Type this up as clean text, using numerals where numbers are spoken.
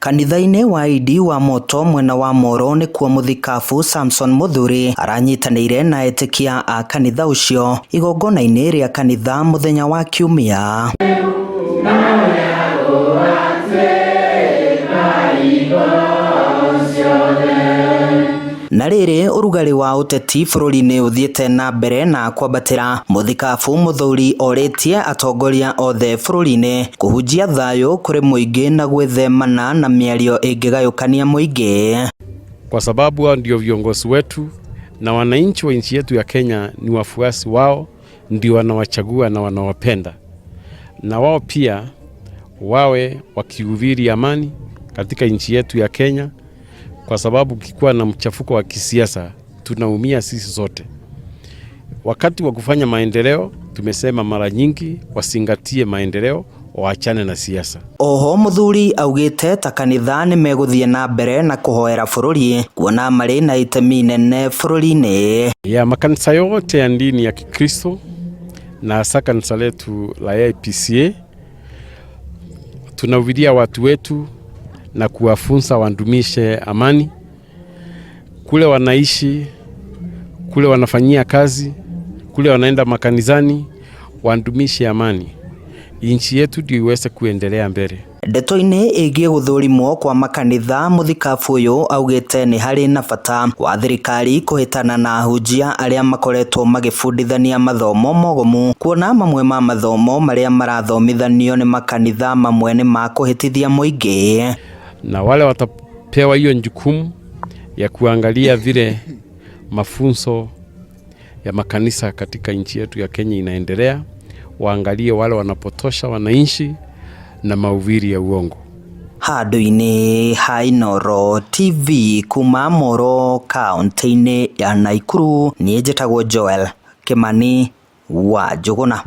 Kanitha-inĩ wa Idi wa Moto mwena wa Moro nĩkuo mũthikabu Samson Muthuri aranyitanĩire na etĩkia a kanitha ũcio igongona-inĩ rĩa kanitha mũthenya wa Kiumia. Na rĩrĩ ũrugarĩ wa ũteti bũrũri-inĩ ũthiĩte na mbere na kwambatĩra, mũthikabu Muthuri orĩtie atongoria othe bũrũri-inĩ kũhunjia thayũ kũrĩ mũingĩ na gwĩthemana na mĩario ĩngĩgayũkania mũingĩ. Kwa sababu hao ndio viongozi wetu na wananchi wa nchi yetu ya Kenya ni wafuasi wao, ndio wanawachagua na wanawapenda, na wao pia wawe wakihubiri amani katika nchi yetu ya Kenya, kwa sababu kikuwa na mchafuko wa kisiasa tunaumia sisi sote. Wakati wa kufanya maendeleo, tumesema mara nyingi wazingatie maendeleo, waachane na siasa. Oho Muthuri augĩte ta kanitha nĩmegũthiĩ na mbere na kũhoera bũrũri kuona marĩ na itemi nene bũrũri-inĩ. Ya makanisa yote ya dini ya Kikristo na hasa kanisa letu la AIPCA tunahubiria watu wetu na kuwafunza wadumishe amani kule wanaishi, kule wanafanyia kazi, kule wanaenda makanisani, wadumishe amani, nchi yetu ndio iweze kuendelea mbele. Ndeto-inĩ ĩgiĩ gũthũrimwo kwa makanitha mũthikabu ũyũ augĩte nĩ harĩ na bata wa thirikari kũhĩtana na ahunjia arĩa makoretwo magĩbundithania mathomo mogomu kuona mamwe ma mathomo marĩa marathomithanio nĩ makanitha mamwe nĩ ma kũhĩtithia mũingĩ. Na wale watapewa hiyo jukumu ya kuangalia vile mafunzo ya makanisa katika nchi yetu ya Kenya inaendelea, waangalie wale wanapotosha wananchi na mahubiri ya uongo. Handũ-inĩ ha Inooro TV kuma Moro kaũntĩ-inĩ ya Nakuru, niĩ njĩtagwo Joel Kimani wa Njũgũna.